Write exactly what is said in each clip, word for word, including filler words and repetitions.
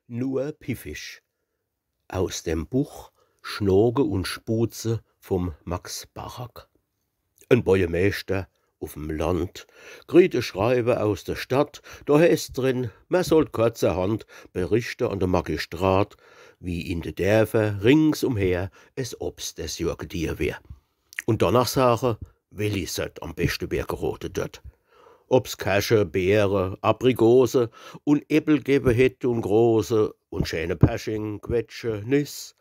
Nur piffig. Aus dem Buch Schnoke un Schbuhze vum Max Barack. En Bojemeeschter uf'm Land kriet e Schreiwe aus der Stadt, do heeßt's drin, mer sollt kurzerhand berichte an de Magistrat, wie in de Därfer ringsumher es Obst des Johr gedieh wär. Un danach sage, welli Sort am beschte wär gerode dort. Ob's Käsche, Beere, Aprikose un Äppel gewwe hätt un große un schäne Persching, Quetsche, Niss.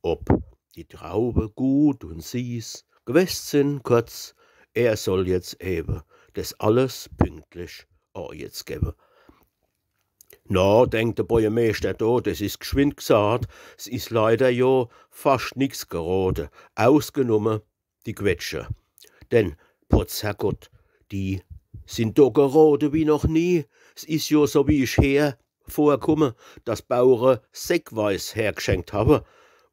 Ob die Traube gut un sieß gewest sin, kurz, er soll jetzt ewe des alles pünktlich a jetzt gewwe. Na, denkt de Bojemeeschter do, des is gschwind gsaat, s is leider jo fascht nix gerode, ausgenumme die Quetsche. Denn, potz Herrgott, die sin do gerode wie noch nie. S is jo, so wie ich heer, vorkumme, dass Bauere säckweis hergschenkt hawe.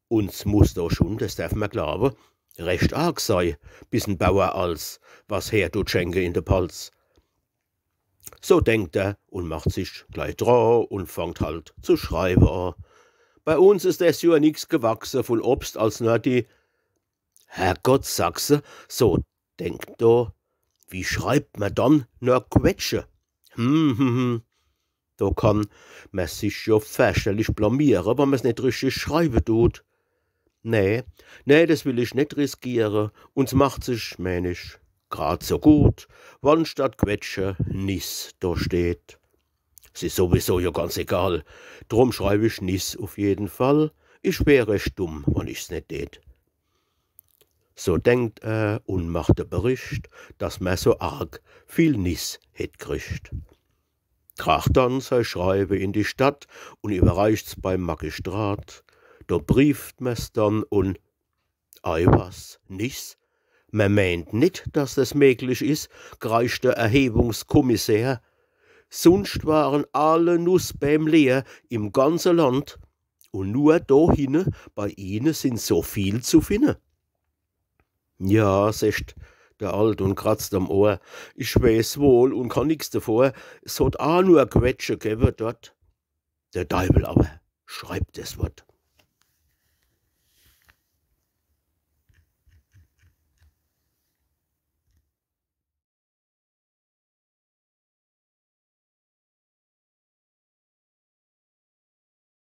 Un s muss do schun, des derf mer glawe, recht arg sei, bis en Bauer als was her dut schenke in de Palz. So denkt er un macht sich glei dra un fangt halt zu schreiwe a. Bei uns is des Johr nix gewachse vun Obst als nur die Herrgott, sag se, so denkt do, wie schreibt mer dann nur Quetsche? Hm, hm, hm. Do kann mer sich jo ferchterlich blamiere, wann mer's net richtig schreiwe dut. Nee, nee, des will ich net riskiere. Un s macht sich, meen ich, grad so gut, wann statt Quetsche Niss do steht. S is sowieso jo ganz egal. Drum schreib ich Niss uf jeden Fall. Ich wär recht dumm, wann ich's net tät. So denkt er un macht de Bericht, dass mer so arg viel Niss hätt kriegt. Tracht dann sei Schreiwe in die Stadt un iwwerreicht's beim Magistrat. Do brieft mer's dann un ei was, Niss? Mer meent nit, dass des möglich is, kreischt de Erhebungskommissär. Sunscht waren alle Nussbäm leer im ganze Land. Un nur do hinne, bei Ihne, sin so viel zu finne. Ja, secht der Alt un kratzt am Ohr, ich weeß wohl un kann nix devor, s hot a nur Quetsche gewwe dort. Der Deiwel awwer schreibt des Wort.